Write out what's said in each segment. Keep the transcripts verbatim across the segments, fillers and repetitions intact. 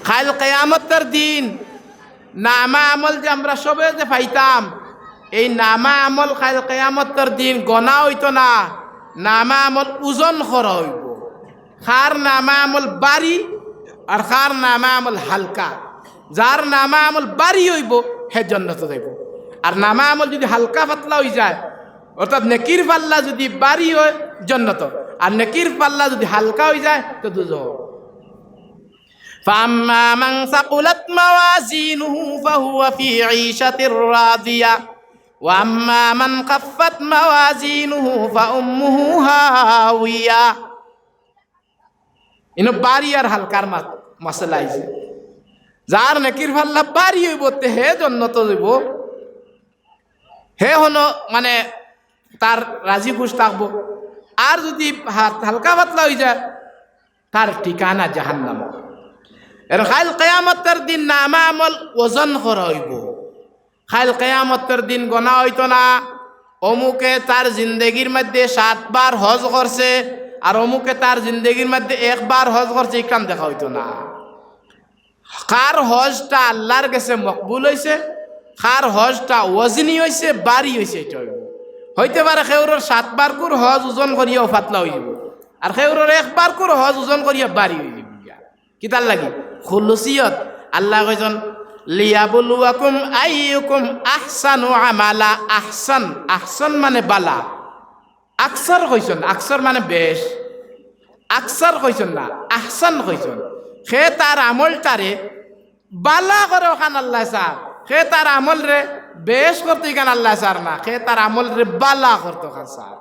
কাইল কিয়ামতর দিন নামা আমল যে আমরা সবে যে পাইতাম, এই নামা আমল কাইল কিয়ামতর দিন গনা অইতো না, নামা আমল ওজন করা অইবো। কার নামা আমল ভারি আর কার নামা আমল হালকা। যার নামা আমল ভারি অইবো, হে জন্নতো যাইবো। আর নামা আমল যুদি হালকা পাতলা অইযায়, অর্থাৎ নেকির পাল্লা যুদি ভারি অয়, জন্নতো, আর নেকির পাল্লা যুদি হালকা অইযায়, তো দুজখো। فأما من ثقلت موازينه فهو في عيشة راضية وأما من خفت موازينه فأمه هاوية। ইনো ভারি আর হালকার মা-, মাসলা আইছে। যার নেকির পাল্লা ভারি অইবো, তে হে জন্নতো যাইবো, হে হনো মানে তার রাজি খুশ থাকবো। আর যুদি হা-, হালকা পাতলা অইযায়, তার ঠিকানা জাহান্নাম। এর কাইল কিয়ামতর দিন নামা আমল ওজন করা অইবো। কাইল কিয়ামতর দিন গনা অইতো না, অমুকে তার জিন্দেগির মধ্যে সাতবার হজ করছে, আর অমুকে তার জিন্দেগির মধ্যে একবার হজ করছে, ইখান দেখা অইতো না। কার হজটা আল্লার গেছে মকবুল অইছে, কার হজটা ওজনি অইছে, ভারি অইছে, ইটা অইবো। অইতে পারে কেউরর সাতবারকুর হজ ওজন করিয়াও পাতলা অইযিবো, আর কেউরর একবারকুর হজ ওজন করিয়া ভারি অইযিবো গিয়া। কিতার লাগি? খুলুসিয়ত। আল্লায় কইছইন, "লিয়াবলুয়াকুম আইয়ুকুম আহসানু আমালা।" আহসান, আহসান মানে বালা। আকসার কইছইন, আকসার মানে বেশ। আকসার কইছইন না, আহসান কইছইন। হে তার আমলটারে বালা করতো অখান আল্লায় চার, হে তার আমলরে বেশ করতো ইখান আল্লায় চার না, হে তার আমলরে বালা করতো অখান চার।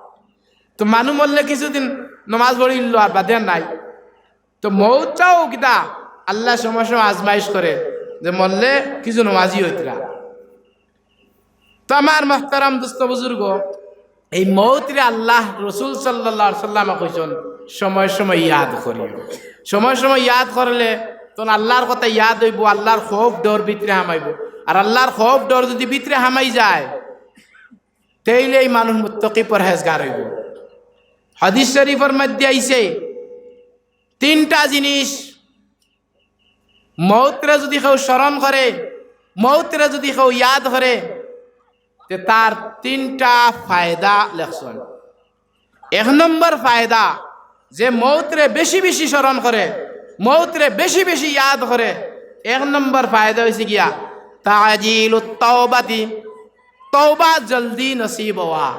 তো মানুষ মরলে কিছুদিন নমাজ পড়িলো আর বাদে নাই। তো মউতটাও কিতা আল্লায় সময় সময় আজমাইশ করে, যে মরলে কিছু নমাজি অইতরা। তো আমার মুহতারাম দোস্ত বুজুর্গ, এই মউতরে আল্লার রসুল সাল্লাল্লাহু আলাইহি ওয়াসাল্লামে কইছইন, সময় সময় ইয়াদ করিও। সময় সময় ইয়াদ করলে তখন আল্লার কথা ইয়াদ অইবো, আল্লার খৌফ ডর ভিতরে হামাইবো। আর আল্লার খৌফ ডর যুদি ভিতরে হামাই যায়, তেইলে ই মানুষ মুত্তাকি পরহেজগার অইবো। হাদিস শরিফর মধ্যে আইছে, তিনটা জিনিস মউতরে যুদি কেউ স্মরণ করে, মউতরে যুদি কেউ ইয়াদ করে, তে তার তিনটা ফায়দা লেখছইন। এক নম্বর ফায়দা, যে মউতরে বেশি বেশি স্মরণ করে, মউতরে বেশি বেশি ইয়াদ করে, এক নম্বর ফায়দা অইছে গিয়া তাজিলুত তাওবাতি, তওবা জলদি নসিব অওয়া।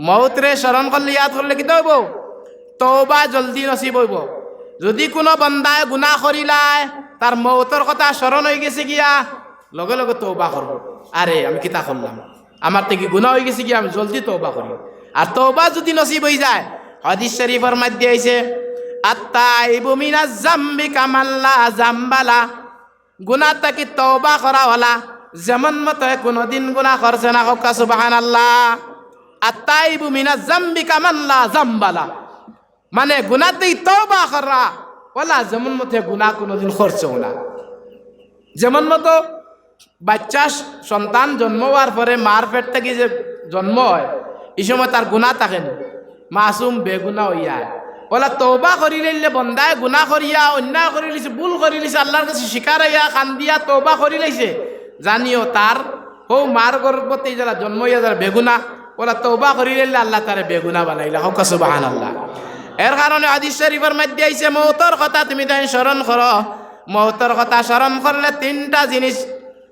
মউতরে স্মরণ করলে, ইয়াদ করলে কিতা অইবো? তওবা জলদি নসিব অইবো। যুদি কুনু বন্দায় গুনা করিলায়, তার মউতর কথা স্মরণ অইগেছে গিয়া, লগে লগে তওবা করবো, "আরে, আমি কিতা করলাম? আমার থাকি গুনা অইগেছে গিয়া, আমি জলদি তওবা করি।" আর তওবা যুদি নসিব অইযায়, হাদিস শরিফর মধ্যে আইছে, "আত্তাইবু মিনাজ জাম্বি কামাল্লা জাম্বালা।" গুনা থাকি তওবা করাওয়ালা, যেমন মতো কুনুদিন গুনা করছে না, কউক্কা সুবহানাল্লাহ। আত্তাইবু মিনাজ জাম্বি কামাল্লা জাম্বালা, মানে গুনা থাকি তওবা করাওয়ালা, যেমন মতো গুনা কুনুদিন করছেও না। যেমন মতো বাইচ্চা সন্তান জন্ম অওয়ার পরে মার পেট থাকি যে জন্ম অয়, ই সময় তার গুনা থাকে নি, মাসুম বেগুনা অইয়া। অলা তওবা করিলাইলে বন্দায় গুনা করিয়া, অন্যায় করিলিছে, ভুল করিলিছে, আল্লার গেছে স্বীকার অইয়া, কান্দিয়া তওবা করিলাইছে, জানিও তার হউ মার গর্ভত যেরা জন্ম অইয়া যেরা বেগুনা, অলা তওবা করিলাইলে আল্লায় তারে বেগুনা বানাইলা। কউক্কা সুবহানাল্লাহ। এর কারণে হাদিস শরিফর মধ্যে আইছে, মউতর কথা তুমি তাইন স্মরণ করো, মউতর কথা স্মরণ করলে তিনটা জিনিস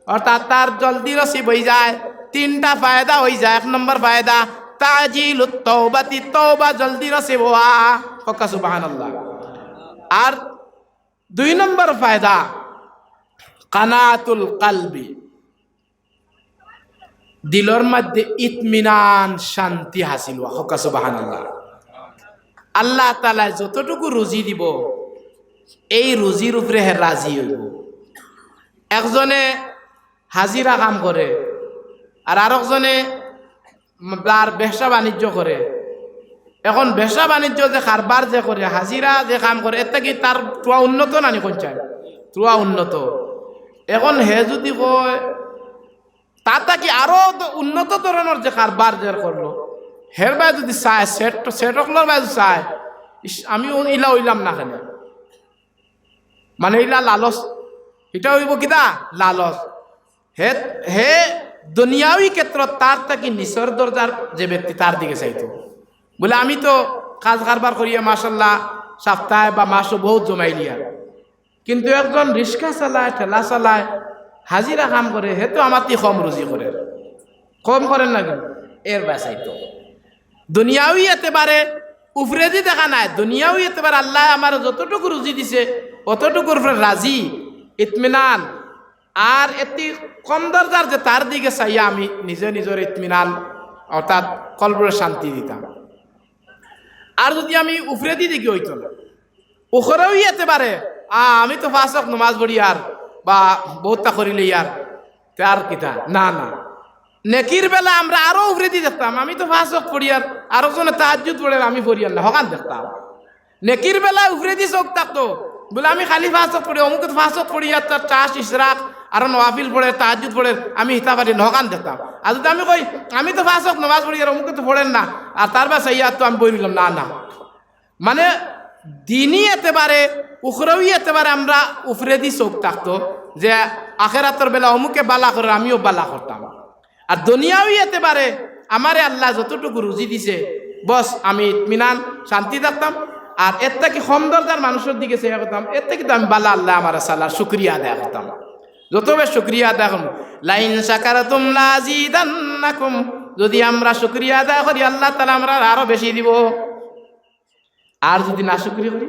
অর্থাৎ তার জলদি নসিব অইযায়, তিনটা ফায়দা অইযায়। এক নম্বর ফায়দা, তাজিলুত তওবাতি, তওবা জলদি নসিব অওয়া। কউক্কা সুবহানাল্লাহ। আর দুই নম্বর ফায়দা, কানাতুল কালবি, দিলর মধ্যে ইতমিনান, শান্তি হাসিল অওয়া। কউক্কা সুবহানাল্লাহ। আল্লাহ তাআলায় যতটুকু রুজি দিবো, এই রুজির উপরে হে রাজি অইবো। একজনে হাজিরা কাম করে, আর আরকজনে তার ব্যবসা বাণিজ্য করে। এখন ব্যবসা বাণিজ্য যে কারবার যে করে, হাজিরা যে কাম করে, এর থাকি তার তুয়া উন্নত না নি কইন চাই? তুয়া উন্নত। এখন হে যুদি কয়, তার থাকি আরো দ-, উন্নত ধরনর যে কারবার যে করলো, হের বায় যুদি চায়, সেট, সেট অকলর বায় যুদি চায়, ইস, আমি উ-, ইলা অইলাম না কেনে? মানে ইলা লালচ ইটা অইবো কিতা? লালচ। হে, হে দুনিয়াবি ক্ষেত্রত তার থাকি নিচর দরজার যে ব্যক্তি, তার দিকে চাইতো। বুলে, "আমি তো কাজ কারবার করিয়া মাশাআল্লাহ সপ্তাহে বা মাসো বউত জমাইলিয়ার, কিন্তু একজন রিক্সা চালায়, ঠেলা চালায়, হাজিরা কাম করে, হে তো আমার থাকি কম রুজি করের, কম করের না কেনে?" এর বায় চাইতো। দুনিয়াবি এতেবারে উফরেদি দেখা নায়, দুনিয়াবি এতেবারে আল্লায় আমারে যতটুকু রুজি দিছে, অতটুকুর উপরে রাজি, ইতমিনান। আর এত্তি কম দরজার যে, তার দিকে চাইয়া আমি নিজে নিজর ইতমিনান, অর্থাৎ কলবরে শান্তি দিতাম। আর যুদি আমি উফরেদি দেখি অইতো না, উখরবি এতেবারে, আ, আমি তো পাঁচ ওয়াক্ত নমাজ পড়িয়ার বা বউততা করিলিয়ার, তে আর কিতা? না, না। নেকির বেলা আমরা আরো উফরেদি দেখতাম, আমি তো পাঁচ ওয়াক্ত পড়িয়ার, আরকজনে তাহাজ্জুদ পড়ের, আমি পড়িয়ার না, হখান দেখতাম। নেকির বেলা উফরেদি চউখ থাকতো, বুলে, "আমি খালি পাঁচ ওয়াক্ত পড়ি, অমুকে তো পাঁচ ওয়াক্ত পড়িয়ার, তার চাষ ইশরাক, আরো নওয়াফিল পড়ের, তাহাজ্জুদ পড়ের, আমি হিতা পারি না", হখান দেখতাম। আর যুদি আমি কই, "আমি তো পাঁচ ওয়াক্ত নমাজ পড়িয়ার, অমুকে তো পড়ের না", আর তার বায় চাইয়া তো আমি বই রইলাম, না, না। মানে, দিনি এতেবারে, উখরবি এতেবারে আমরা উফরেদি চউখ থাকতো, যে আখেরাতর বেলা অমুকে বালা করের, আমিও বালা করতাম। আর দুনিয়াবি এতেবারে আমারে আল্লায় যতটুকু রুজি দিছে, বস, আমি ইতমিনান, শান্তি থাকতাম। আর এর থাকি কম দরজার মানুষর দিকে চাইয়া করতাম, এর থাকি তো আমি বালা, আল্লায় আমারে চালার, শুকরিয়া আদায় করতাম। যত বেশ শুকরিয়া আদায় করমু। "লাইন শাকারতুম লাজিদান্নাকুম", যুদি আমরা শুকরিয়া আদায় করি, আল্লাহ তাআলায় আমরারে আরো বেশি দিবো। আর যুদি নাশুকরি করি,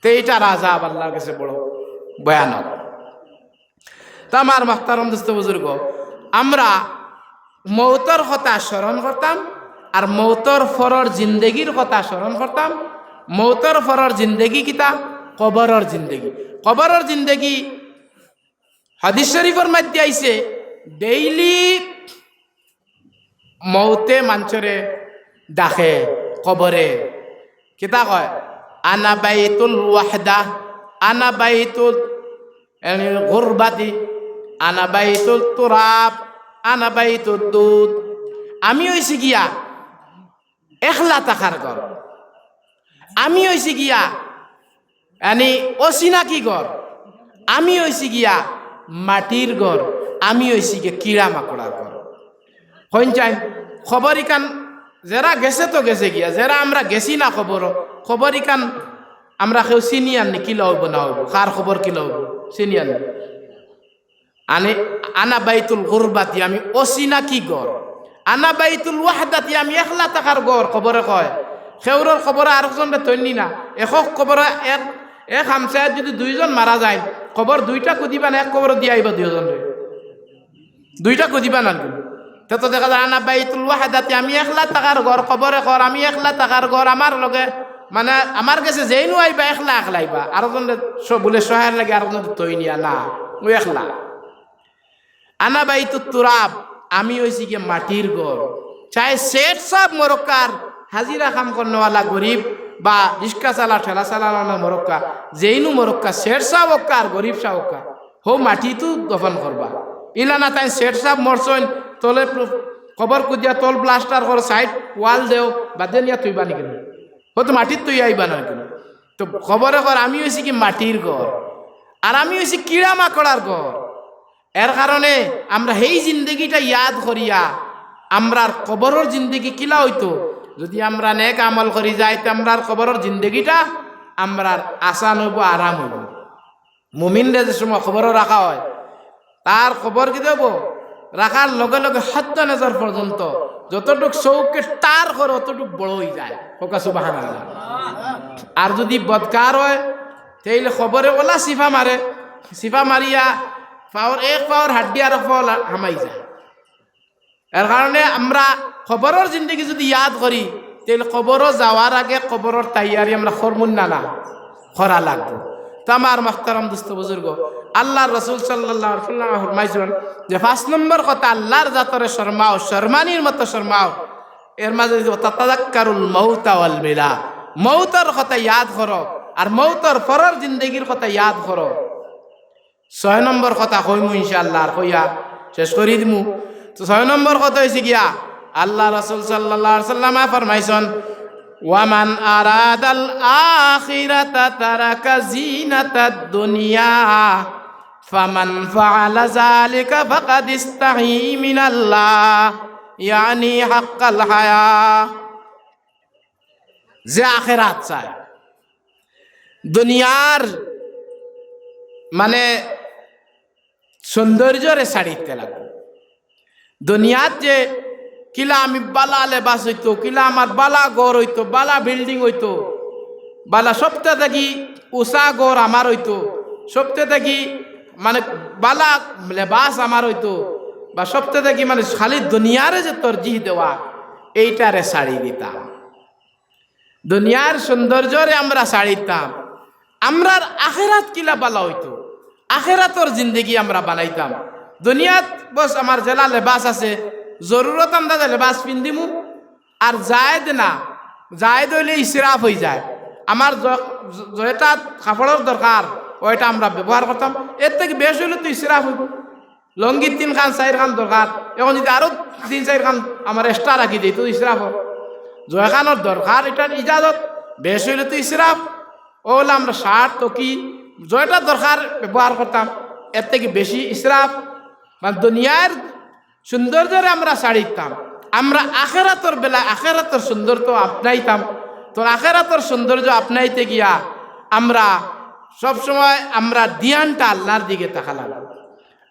তে ইটার আযাব আল্লার গেছে বড় ভয়ানক। তে আমার মুহতারাম দোস্ত বুজুর্গ, আমরা মউতর কথা স্মরণ করতাম, আর মউতর পরর জিন্দেগির কথা স্মরণ করতাম। মউতর পরর জিন্দেগি কিতা? কবরর জিন্দেগি। কবরর জিন্দেগি হাদিস শরীফর মধ্যে আইছে, daily মউতে মানষরে ডাকে কবরে। কিতা কয়? "আনা বাইতুল ওয়াহদা, আনা বাইতুল, ইয়ানি, গুরবাতি, আনা বাইতুত তুরাব, আনা বাইতুদ দুদ।" আমি অইছি গিয়া একলা থাকার ঘর। আমি অইছি গিয়া, ইয়ানি, অচিনাকি ঘর। আমি অইছি গিয়া মাটির ঘর। আমি অইছি গিয়া কিড়া মাকড়ার ঘর। কইন চাইন, কবর ইখান যেরা গেছে তো গেছে গিয়া, যেরা আমরা গেছি না কবর, কবর ইখান আমরা কেউ চিনিয়ার নি, কিলা অইবো না অইবো, কার কবর কিলা অইবো, চিনিয়ার নি। আনে, আনা বাইতুল গুরবাতি, আমি অচিনাকি ঘর। আনা বাইতুল ওয়াহদাতি, আমি একলা থাকার ঘর, কবরে কয়। কেউরর কবরে আরকজনরে থইন নি না। একক কবরে এক, এক হামসায়াত যুদি দুইজন মারা যায়, কবর দুইটা কুদিবা না, এক কবরো দিয়া আইবা দুইজনরে। দুইটা কুদিবা না। তে তো দেখা যায়, আনা বাইতুল ওয়াহদাতি, আমি একলা থাকার ঘর, কবরে কর, আমি একলা থাকার ঘর, আমার লগে, মানে, আমার গেছে যেইনউ আইবা, একলা একলা আইবা। আরকজনরে স-, বুলে সহায়র লাগি আরকজনরে থইন নিয়া না, অউ একলা। আনা বাইতুত তুরাব, আমি অইছি গিয়া মাটির ঘর। চাই শেঠ সাব মরক্কা আর হাজিরা কাম করনেওয়ালা গরিব বা রিক্সা চালা, ঠেলা চালাওয়ালা মরক্কা, যেইনউ মরক্কা, শেঠ সাব অউক্কা আর গরিব সাব অউক্কা, হউ মাটিত দফন করবা। ইলা না তাইন শেঠ সাব মরছইন, তলে প্ল-, কবর কুদিয়া তল plaster করো, side wall দেও, বাদে নিয়া থইবা নি কেনে? হউ তো মাটিত থইয়া আইবা না কেনে? তো কবরে কর, আমি অইছি কি মাটির ঘর, আর আমি অইছি কিড়া মাকড়ার ঘর। এর কারণে আমরা হেই জিন্দেগিটা ইয়াদ করিয়া, আমরার কবরর জিন্দেগি কিলা অইতো, যুদি আমরা নেক আমল করি যাই, তে আমরার কবরর জিন্দেগিটা আমরার আসান অইবো, আরাম অইবো। মুমিনরে যে সময় কবরো রাখা অয়, তার কবর কিতা অইবো? রাখার লগে লগে হদ্দ নজর পর্যন্ত যতটুক চউখে টার করে, অতটুক বড় অইযায়। কউক্কা সুবহানাল্লাহ। আর যুদি বদকার অয়, তে অইলে কবরে অলা চিপা মারে, চিপা মারিয়া পাওর, এক পাওর হাড্ডি আরক পাওর হামাই যায়। এর কারণে আমরা কবরর জিন্দেগি যুদি ইয়াদ করি, তে অইলে কবরো যাওয়ার আগে কবরর তৈয়ারি আমরা করমু না, না করা লাগবো। তো আমার মুহতারাম দোস্ত বুজুর্গ, আল্লার রসুল সাল্লাল্লাহু আলাইহি ওয়াসাল্লাম ফরমাইছইন যে পাঁচ নম্বর কথা, আল্লার জাতরে শরমাও, শরমানির মতো শরমাও। এর মাঝে যে তাতাযাক্কারুল মাউতা ওয়াল মিলা, মউতর কথা ইয়াদ করো, আর মউতর পরর জিন্দেগির কথা ইয়াদ করো। ছয় নম্বর কথা কইমু ইনশাআল্লাহ, আর কইয়া শেষ করি দিমু। তো ছয় নম্বর কথা অইছে গিয়া, আল্লার রসুল সাল্লাল্লাহু আলাইহি ওয়াসাল্লামে ফরমাইছইন, "ওয়ামান আরাদাল আখিরাতা তারাকা জিনাতাদ দুনিয়া।" ফামান ফাআলা যালিকা ফাকাদ ইস্তাহি মিনাল্লাহ, ইয়ানি হাক্কাল হায়া। যে আখেরাত চায়, দুনিয়ার মানে সৌন্দর্যরে ছাড়িতে লাগবো। দুনিয়াত যে কিলা আমি বালা লেবাস অইতো, কিলা আমার বালা ঘর অইতো, বালা বিল্ডিং অইতো, বালা সবতে থাকি উচা ঘর আমার অইতো, সবতে থাকি মানে বালা লেবাস আমার অইতো, বা সবতে থাকি মানে খালি দুনিয়ারে যে তরজিহ দেওয়া, এইটারে ছাড়ি দিতাম। দুনিয়ার সৌন্দর্যরে আমরা ছাড়িতাম, আমরার আখেরাত কিলা বালা অইতো, আখেরাতর জিন্দেগি আমরা বানাইতাম। দুনিয়াত বস আমার যেলা লেবাস আছে, জরুরত আন্দাজে লেবাস পিন্দিমু, আর জায়েদ না, জায়েদ অইলে ইসরাফ অইযায়। আমার য-, য-, যেটা কাপড়র দরকার, ওইটা আমরা ব্যবহার করতাম, এর থাকি বেশ অইলে তো ইসরাফ অইবো। লুঙ্গির তিনখান চাইরখান দরকার, এখন যদি আরো তিন চাইরখান আমার extra রাখি দেই, তো ইসরাফ অয়। জয়খানর দরকার, এটার ইজাজত, বেশ অইলে তো ইসরাফ। অউলা আমরা শার্ট, টুপি, যেটা দরকার ব্যবহার করতাম, এর থাকি বেশি ইসরাফ। মানে দুনিয়ার সৌন্দর্যরে আমরা ছাড়িতাম, আমরা আখেরাতর বেলা আখেরাতর সৌন্দর্য আপনাইতাম। তো আখেরাতর সৌন্দর্য আপনাইতে গিয়া আমরা সবসময় আমরা ধিয়ানটা আল্লাহর দিকে থাকা লাগবো।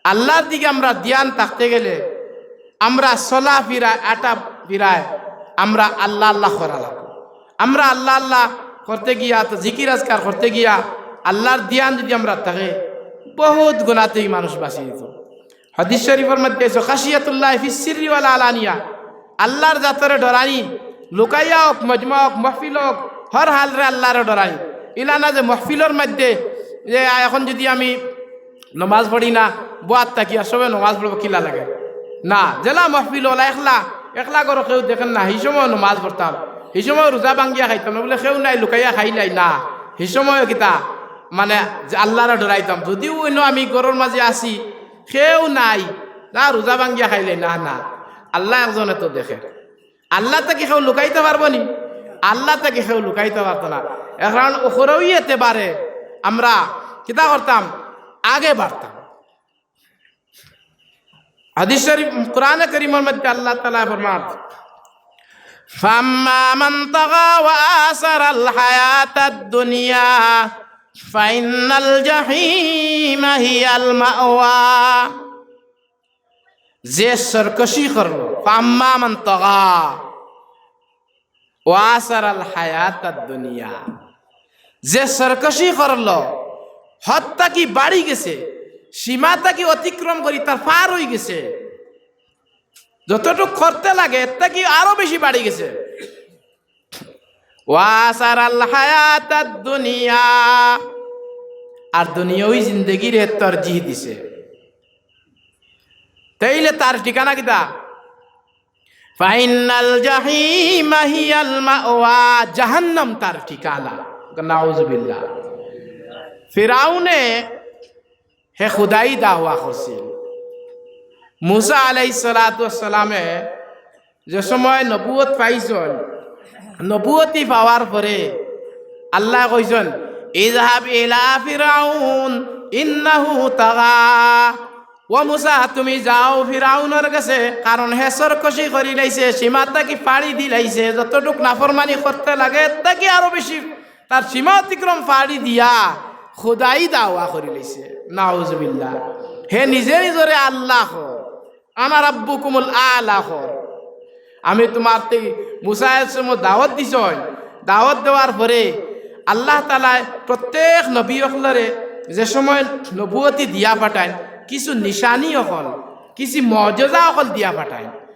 আল্লাহর দিকে আমরা ধিয়ান থাকতে গেলে আমরা চলা ফিরায়, আটা ফিরায় আমরা আল্লাহ আল্লাহ করা লাগবো। আমরা আল্লাহ আল্লাহ করতে গিয়া, তো জিকির আজকার করতে গিয়া আল্লাহর ধিয়ান যদি আমরা থাকে, বহুত গুণাতেই মানুষ বাঁচি যেত। হাদিস শরীফর মধ্যে আছে, "খাশিয়াতুল্লাহ ফিস সিররি ওয়াল আলানিয়া।" আল্লাহর জাতরে ডরানি, লুকাইয়া অউক, মজমা অউক, মহফিল অউক, হর হালরে আল্লাহরে ডরানি। ইলা না যে মহফিলর মধ্যে যে এখন যদি আমি নমাজ পড়ি না, বওয়াত থাকি আর সবে নমাজ পড়বো কিলা লাগে? না, যেলা মহফিল অলা একলা, একলা ঘরো কেউ দেখের না, হি সময় নমাজ পড়তাম, হি সময় রোজা ভাঙ্গিয়া খাইতাম না, বুলে কেউ নাই, লুকাইয়া খাইলাই না, হি সময় কিতা মানে যে আল্লাহরে ডরাইতাম, যদিও অইন্য আমি ঘরর মাঝে আছি, কেউ নাই, না রোজা ভাঙ্গিয়া খাইলাই না, না, আল্লাহ একজনে তো দেখের। আল্লাহ থাকি কেউ লুকাইতে পারবো নি? আল্লাহ থাকি কেউ লুকাইতে পারতো না। এখন অখরউ এতেবারে আমরা কিতা করতাম? আগে বাড়তাম। হাদিস শরীফ, কোরআনে করিমর মধ্যে আল্লাহ তাআলা ফরমান, "ফাম্মা মান তাগা ওয়া আসারাল হায়াতাদ দুনিয়া ফাইন্নাল জাহিমা হিয়াল মাওয়া।" যে সরকশি করলো, ফাম্মা মান তাগা ওয়া আসারাল হায়াতাদ দুনিয়া, যে সরকশি করলো, হদ থাকি বাড়ি গেছে, সীমা থাকি অতিক্রম করি তার পার অইগেছে, যতটুক করতে লাগে এর থাকি আরো বেশি বাড়ি গেছে। ওয়া আসারাল হায়াতাদ দুনিয়া, আর দুনিয়াবি জিন্দেগিরে তরজিহ দিছে, তাইলে তার ঠিকানা কিতা? ফাইন্নাল জাহিমা হিয়াল মাওয়া, জাহান্নাম তার ঠিকানা। নাউজুবিল্লাহ। ফিরাউনে হে খুদাই দাওয়া করছিল। মুসা আলাইহিস সালাতু ওয়াস সালামে যে সময় নবুয়ত পাইছইন, নবুয়তি পাওয়ার পরে আল্লায় কইছইন, "ইযহাব ইলা ফিরাউন ইন্নাহু তাগা।" ও মুসা, তুমি যাও ফিরাউনর গেছে, কারণ হে সরকশি করিলাইছে, সীমা থাকি ফাড়ি দিলাইছে, যতটুক নাফরমানি করতে লাগে এর থাকি আরো বেশি তার সীমা অতিক্রম ফাড়ি দিয়া খুদাই দাওয়া করিলাইছে। নাউজুবিল্লাহ। হে নিজে নিজরে আল্লাহ কর, "আনা রাব্বুকুমুল আলা" কর। আমি তোমার তে-, মুসা আলাইহিস সালামে দাওয়াত দিছইন, দাওয়াত দেওয়ার পরে আল্লাহ তাআলায় প্রত্যেক নবী অকলরে যে সময় নবুয়তি দিয়া পাঠাইন, কিছু নিশানি অকল, কিছু মজেজা অকল দিয়া পাঠাইন।